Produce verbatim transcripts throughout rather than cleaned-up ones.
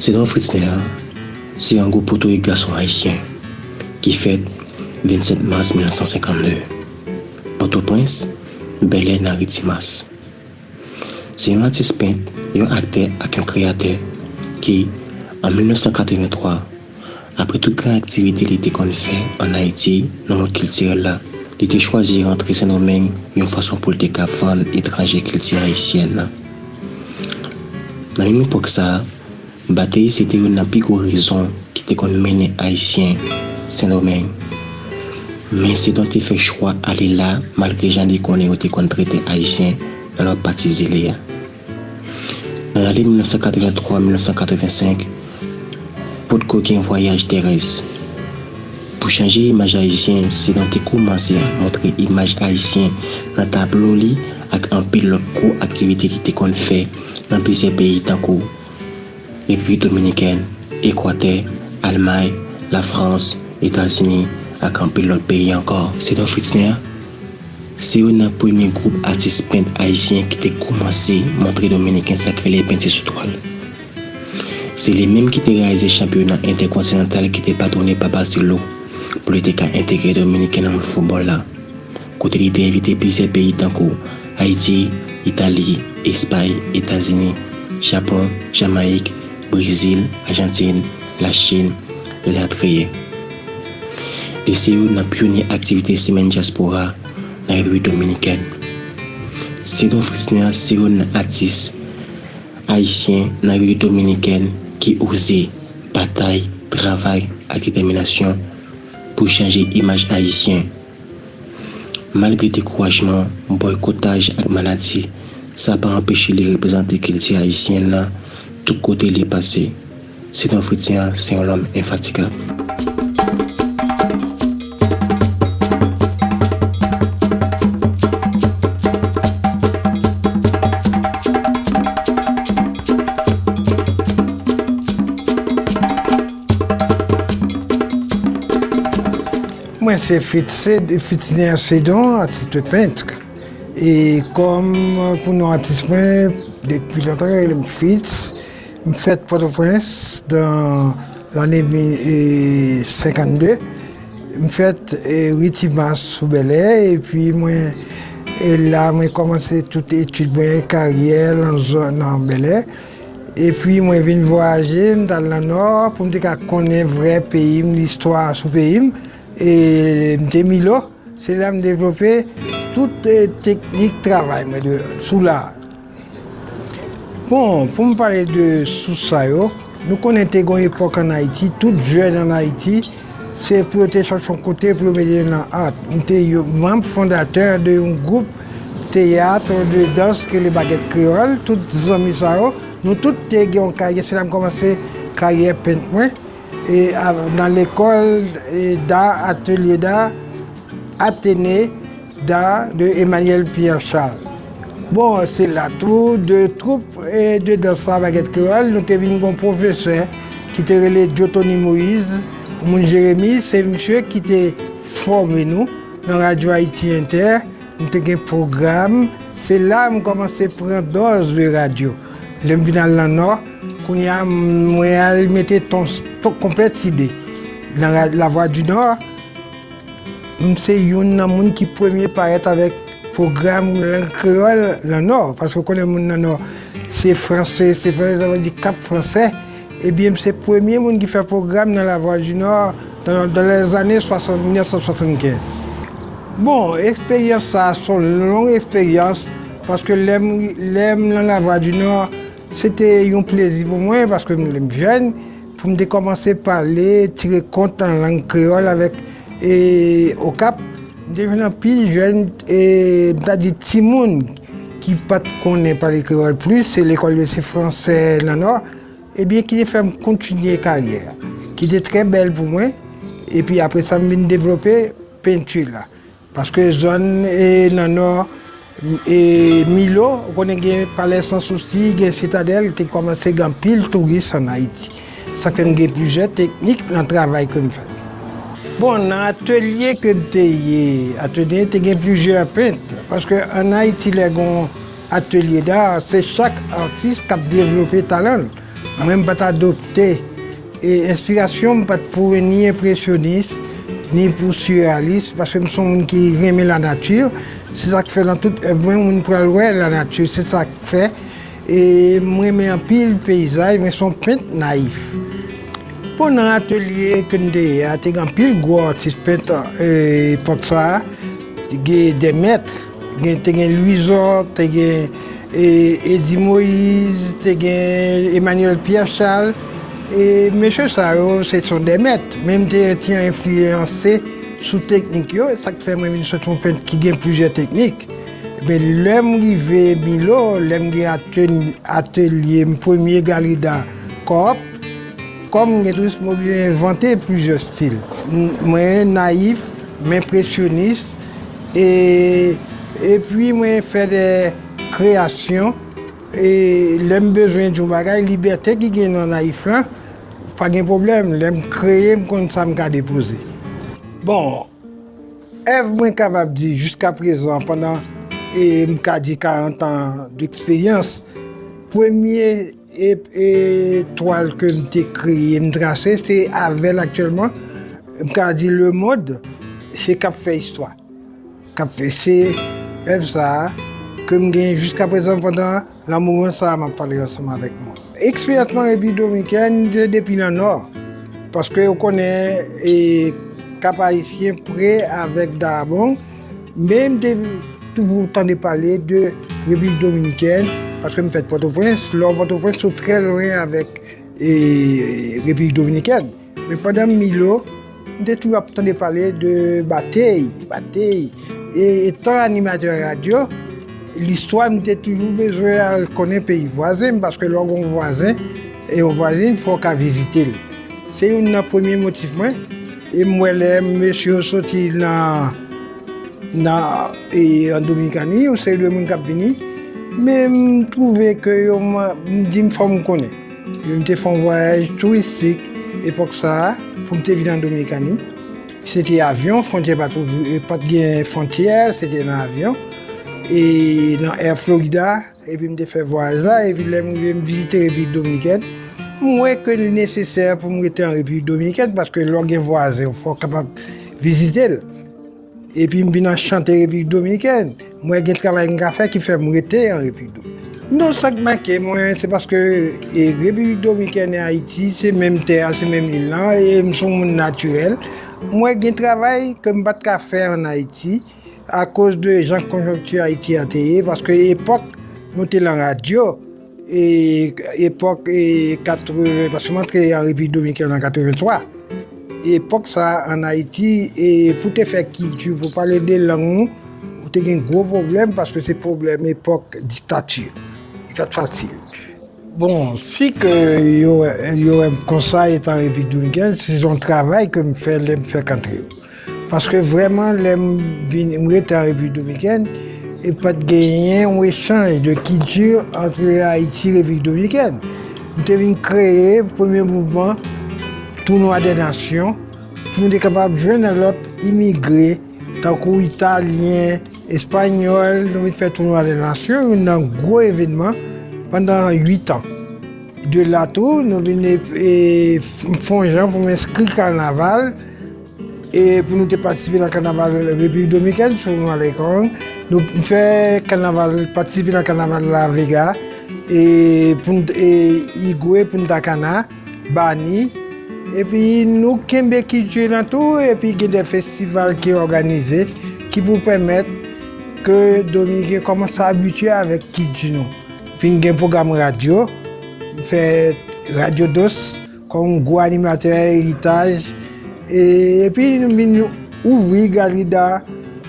Sedon Fritzner se yon gwoup potorik gason ayisyen ki fèt vennsèt mas mil nèf san senkannde. Pòtoprens, Bèlè nan ri Timas. Se yon atis pent, yon aktè ak yon kreyatè ki, an mil nèf san katrevenntwa, apre tout gran aktivite li te konn fè ann Ayiti nan mond kiltirèl la, li te chwazi rantre Sendomeng yon fason pou l te ka vann etranje kilti ayisyèn nan. Nan menm epòk sa a, bateri se te youn nan pi gwo rezon ki te konn mennen Ayisyen Sendomeng. Men Sedon te fè chwa ale la malgre jan li konnen yo te konn trete Ayisyen nan lòt pati zile a. Nan lane mil nèf san katrevenntwa mil nèf san katrevensenk, potko gen vwayaj terès. Pou chanje imaj ayisyen, Sedon te koumanse montre imaj ayisyen nan tablo li ak anpil lòt gwo aktivite li te konn fè nan plizyè peyi tankou Repiblik Dominikèn, Ekwatè, Almay, Lafrans, Etazini, ak anpil lòt peyi ankò. Sedon Fritzner se youn nan premye gwoup atis pent ayisyen ki te koumanse montre Dominiken sa k rele penti sou twal. Se li menm ki te reyalize chanpyona entèkontinantal ki te patwone pa Barcelo pou li te ka entegre Dominiken nan mond foutbòl la, kote li te envite plizyè peyi tankou Ayiti, Itali, Espay, Etazini, Japon, Jamayik, Brezil, Ajantin, Lachin, elatriye. Li se youn nan pyonye aktivite Semèn Dyaspora nan Repiblik Dominikèn. Sedon Fritzner se youn nan atis ayisyen nan Repiblik Dominikèn ki oze batay, travay ak detèminasyon pou chanje imaj ayisyen. Malgre dekourajman, bòykotaj ak maladi, sa pa anpeche li reprezante kilti ayisyèn nan tout kote li pase. Sedon Fritzner se yon lòm enfatigab. Mwen se Fritz Sed-, Fritzner Sedon, atis pent. E kòm pou non atis mwen, depi lontan yo rele m Fritz. M fèt Pòtoprens nan lane mil, e, senkannde. M fèt, e, ri Timas sou Bèlè, epi mwen, e, la mwen kòmanse tout etid mwen, karyè nan zòn, nan Bèlè. Epi mwen vin vwayaje, m t al nan Nò pou m te ka konnen vrè peyi m, listwa sou peyi m. E m te Milo, se la m devlope tout, e, teknik travay mwen de, sou la. Bon, pou m pale de sous sa yo, nou konnen te gen yon epòk ann Ayiti, tout jèn ann Ayiti, se pou yo te chèche yon kote pou yo mete yo nan art. M te yon manm fondatè de yon gwoup teyat, de dans ki rele Bagèt Kreyòl, tout zanmi sa yo, nou tout te gen yon karyè, se la m kòmanse karyè pent mwen, e a, nan lekòl, e, da, atèlye da, Athénée d'Art de Emmanuel Pierre Charles. Bon, se la tou, de twoup, e, de dans sa, Bagèt Kreyòl, nou te vin gon pwofesè ki te rele Diotony Moïse, moun Jeremi, se misye ki te fòme nou nan Radyo Ayiti Entè. M te gen pwogram, se la m kòmanse pran dòz de radyo. Lè m vin al nan Nò, kounye a, mwen al mete ton, ton konpèt side nan ra-, Lavwadinò. M se youn nan moun ki premye parèt avèk pwogram lang kreyòl nan Nò, paske w konnen moun nan Nò, se franse, se franse, sa vle di Kap Fransè. Ebyen, m se premye moun ki fè pwogram nan Lavwadinò dan, dan lèzane swasant, mil nèf san swasannkenz. Bon, eksperyans sa a se yon long eksperyans, paske lè m, lè m nan Lavwadinò, se te yon plezi pou mwen, paske m, lè m jèn, pou m te kòmanse pale, tire kont an lang kreyòl avèk, e, Okap, m te jwenn anpil jèn, e, m ta di timoun ki pa t konnen pale kreyòl plis, se lekòl yo se fransè nan Nò, ebyen, ki te fè m kontinye karyè a, ki te trè bèl pou mwen, epi apre sa, m vin devlope penti la. Paske zòn, e, nan Nò, e, Milo, ou konnen gen Palè Sans Souci, gen Sitadèl, te kòmanse gen anpil touris ann Ayiti. Sa fè m gen plizyè teknik nan travay ke m fè. Bon, nan atelye ke m te ye, atelye te gen plizyè pent, paske ann Ayiti, lè gon atelye da, se chak atis k ap devlope talan l. Mwen, m pa t adopte e enspirasyon m pa t pou ni enpresyonis, ni pou sireyalis, paske m se yon moun ki renmen lanati. Se sa k fè nan tout èv mwen, moun pral wè lanati. Se sa k fè e m renmen anpil peyizaj, mwen se yon pent nayif. Bon, nan atelye ke m te ye a, te gen anpil gwo atis pent e, epòk sa a, te gen de mèt, gen, te gen Louis Hors, te gen e, Eddy Moïse, te gen Emmanuel Pierre Charles. E mesye sa yo, se son de mèt. Men m te, te enfliyanse sou teknik yo, sa k fè mwen vin sot yon pent ki gen plizyè teknik. Men lè m rive Milo, lè m gen atelye, m premye Galerida Coop, kòm m gen touris, m oblije envante plizyè stil. M, mwen nayif, m enpresyonis, e, epi mwen fè de kreyasyon. E lè m bezwen di yon bagay, libète ki gen nan nayif lan, pa gen pwoblèm. Lè m kreye, m konn sa m ka depoze. Bon, èv mwen kapab di jiska prezan, pandan e, m ka di karant an deksperyans, premye e, e, twal ke m te kreye, m trase, se avè l aktyèlman. M ka di lemonn, se k ap fè istwa. K ap fè, se èv sa a ke m gen jiska prezan pandan nan moman sa a m ap pale ansanm avèk nou. Eksperyans mwen Repiblik Dominikèn, se depi nan Nò. Paske ou konnen, e, Kap Ayisyen pre avèk Dayabong, men m te toujou tande pale de Repiblik Dominikèn, paske m fèt Pòtoprens. Lè w Pòtoprens, ou trè lwen avèk, e, Repiblik Dominikèn. Men pandan m Milo, m te toujou ap tande pale de batey, batey. E, etan animatè radyo, listwa, m te toujou bezwen al konnen peyi vwazen m, paske lè w gen yon vwazen, e yon vwazin, fò w ka vizite l. Se youn nan premye motif mwen. E m wè lè mesye yo soti nan, nan, e, an Dominikani, yon seri de moun k ap vini, men m twouve ke yo, m, m di m fò m konnen. E m te fè yon vwayaj touristik epòk sa a, pou m te vin an Dominikani. Se te avyon, fwontyè pa t ouvri, pa t gen fwontyè, se te nan avyon. E nan Air Florida, epi m te fè vwayaj la, epi lè m rive, m vizite Repiblik Dominikèn. M wè ke l nesesè pou m rete an Repiblik Dominikèn, paske lè w gen vwazen w, fò w kapab vizite l. Epi m vin anchante Repiblik Dominikèn. M wè gen travay m ka fè ki fè m rete an Repiblik Dominikèn. Non, sa k make mwen, se paske, e, Repiblik Dominikèn e Ayiti, se menm tè a, se menm lil lan, e m se yon moun natirèl. M wè gen travay ke m pa t ka fè ann Ayiti, akoz de jan konjonkti Ayiti a te ye, paske epòk nou te lan radyo, e epòk, e, katreven, paske m antre an Repiblik Dominikèn an katreven twa. Epòk sa a, ann Ayiti, e pou te fè kilti, pou pale de lang ou, ou te gen gwo pwoblèm, paske se pwoblèm epòk diktati. Li pa t fasil. Bon, si ke yo, yo wè m konsa, etan Repiblik Dominikèn, se yon travay ke m fè lè m fèk antre yo. Paske vrèman, lè m vin, m rete an Repiblik Dominikèn, e pa t genyen yon echanj de kilti ant Ayiti e Repiblik Dominikèn. M te vin kreye premye mouvman Tounwa dè Nasyon, pou nou te kapab jwenn lòt imigre, tankou Italyen, Espanyòl, nou vin fè Tounwa dè Nasyon, youn nan gwo evènman pandan uit an. De la tou, nou vin e, e, f-, fè yon jan pou m enskri kanaval, e pou nou te patisipe nan kanaval Repiblik Dominikèn, sou Malekong. Nou fè kanaval, patisipe nan kanaval La Vega, e pou n, e Igwe, Punta Cana, Bani. Epi nou kenbe kilti lan tou, epi gen de festival ki òganize, ki pou pèmèt ke Dominiken kòmanse abitye avèk kilti nou. Vin gen pwogram radyo, m fè Radyo Dos kòm gwo animatè eritaj, e, epi nou vin ouvri Galerida,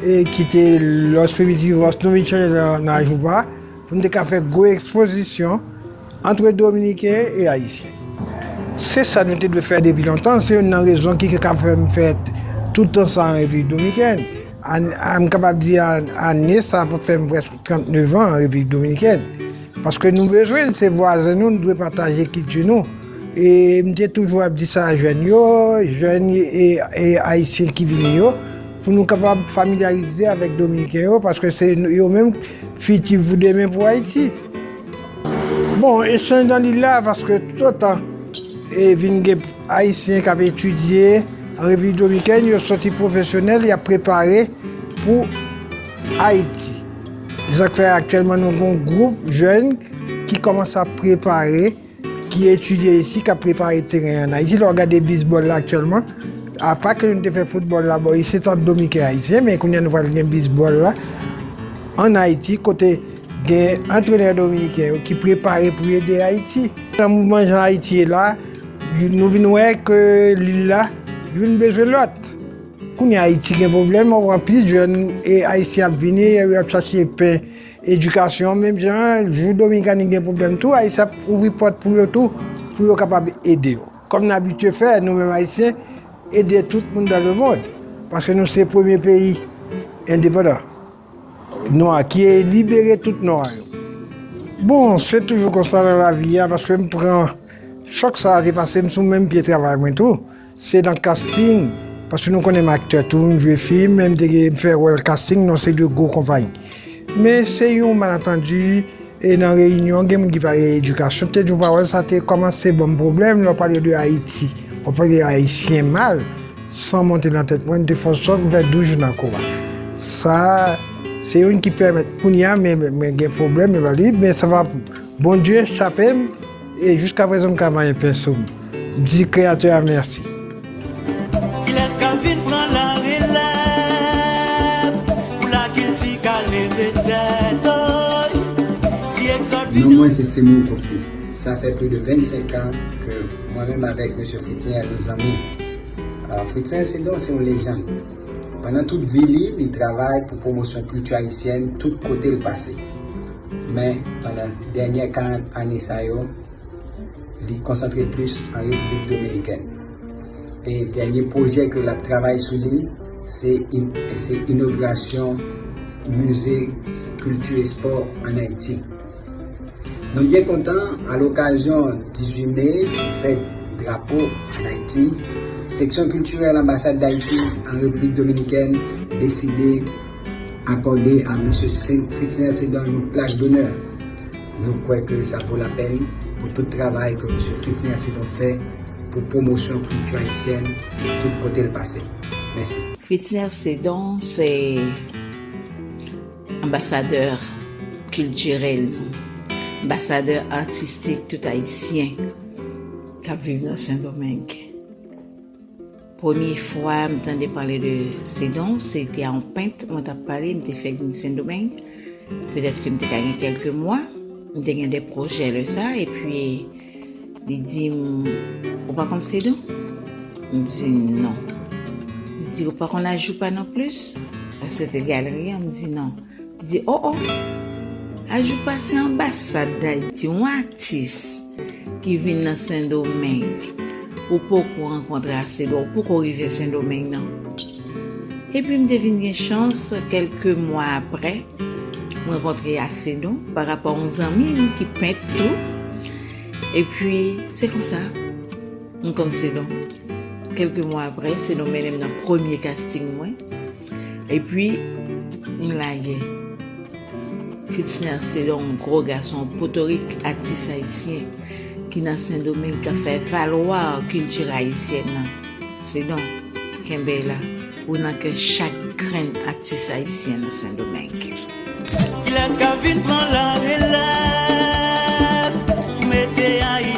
e, ki te Los Primitivos, nou vin chanje nan, nan Ajoupa, pou nou te ka fè gwo ekspozisyon ant Dominiken e Ayisyen. Se sa nou te dwe fè depi lontan, se youn nan rezon ki ka fè m fè tout tan sa an Repiblik Dominikèn. An, an, m kapab di an, ane sa ap fè m prèske trannnev an an Repiblik Dominikèn. Paske nou bezwen l, se vwazen nou, nou dwe pataje kilti nou. E m te toujou ap di sa a jèn yo, jèn e, e Ayisyen ki vini yo, pou nou kapab familyarize avèk Dominiken yo, paske se yo menm fiti pou demen pou Ayiti. Bon, echanj nan lil la, paske toutotan e vin gen Ayisyen k ap etidye an Repiblik Dominikèn, yo soti pwofesyonèl, y ap prepare pou Ayiti. Se sa k fè aktyèlman nou gen yon gwoup jèn ki kòmanse ap prepare, ki etidye isi, k ap prepare teren an Ayiti. Lè w gade bizbòl la aktyèlman, apa ke nou te fè foutbòl la bò isit ant Dominikèn e Ayisyen, men kounye a nou pral gen bizbòl la an Ayiti, kote gen antrenè dominiken yo ki prepare pou ede Ayiti. Nan mouvman jan Ayiti ye la, nou vin wè ke lil la, youn bezwen lòt. Kounye a Ayiti gen pwoblèm, w ap wè anpil jèn e Ayisyen ap vini, y ap chache pen edikasyon, menm jan, jou Dominikani gen pwoblèm tou, Ayisyen ap ouvri pòt pou yo tou, pou yo kapab ede yo. Kòm n abitye fè, nou menm Ayisyen, ede tout moun dans le monde, paske nou se premye peyi endepandan nwa ki libere tout nwa yo. Bon, se toujou konsa nan lavi a, paske m pran chòk sa a te pase m sou menm pye travay mwen tou. Se nan casting, paske nou konnen m aktè tou, m jwe fim, men m te gen, m fè wòl casting nan se de gwo konpayi. Men se yon malentendi, e nan reyinyon, gen moun ki pa gen edikasyon. Te di yon pawòl, sa te kòmanse ban m pwoblèm lè w pale de Ayiti. W pale de Ayisyen mal, san monte nan tèt mwen, m te fè yon sòt, m fè douz jou nan koma. Sa, se youn ki pèmèt kounye a, men mwen gen pwoblèm, men valid, men sa va, Bondye chape m, e jiskaprezan m ka manyen pen sou m. M di Kreyatè a mèsi. Kilès k ap vin pran larelèv pou lakilti ka leve tèt, oy? Si egzòd vin Non, mwen se Seymour Kofi. Sa fè plis de vennsenk an ke mwen menm avèk mesye Fritz Niel nou zanmi. Ah, Fritz Niel se don, se yon lejann. Pandan tout vi li, li travay pou pwomosyon kilti ayisyèn tout kote l pase. Men, pandan dènyè karant ane sa yo, li konsantre plis an Repiblik Dominikèn. E dènye pwojè ke l ap travay sou li, se in-, se inogirasyon Mize Kilti Espò ann Ayiti. Nou byen kontan, alokazyon dizuit me, ki fèt drapo ann Ayiti, seksyon kiltirèl Anbasad Dayiti an Repiblik Dominikèn deside akòde a mesye Sen-, Fritz Nelcédon yon plak donè. Nou kwè ke sa vo lapèn pou tout travay ke mesye Fritz Nelcédon fè pou pwomosyon kilti ayisyèn tout kote l pase. Mèsi. Fritz Nelcédon se anbasadè kiltirèl nou, anbasadè atistik tout Ayisyen k ap viv nan Sendomeng. Premye fwa m tande pale de Cédon, se te a yon pent mwen t ap pale, m te fèk vin Sendomeng. Petèt ke m te ka gen kèlke mwa, m te gen de pwojè lè sa, epi li di m, "Ou pa konn Cédon?" M di, "Non." Li di, "Ou pa konn Ajoupa non plis?" Sa se te galeri an, m di, "Non." Li di, "O, o, Ajoupa se anbasad Dayiti, yon atis ki vin nan Sendomeng. Ou poko rankontre a Cédon, ou poko rive Sendomeng, non." Epi m te vin gen chans, kèlke mwa aprè, m rankontre a Cédon pa rapò yon zanmi m ki pent tou. Epi, se konsa, m konn Cédon. Kèlke mwa aprè, Cédon mennen m nan premye casting mwen. Epi, m lage. Fritz Nelcédon, yon gwo gason potorik, atis ayisyen ki nan Sendomeng, k ap fè valwa kilti ayisyèn nan. Cédon, kenbe la, ou nan kè chak grenn atis ayisyen nan Sendomeng. Kilès k ap vin pran larelèv pou mete Ayiti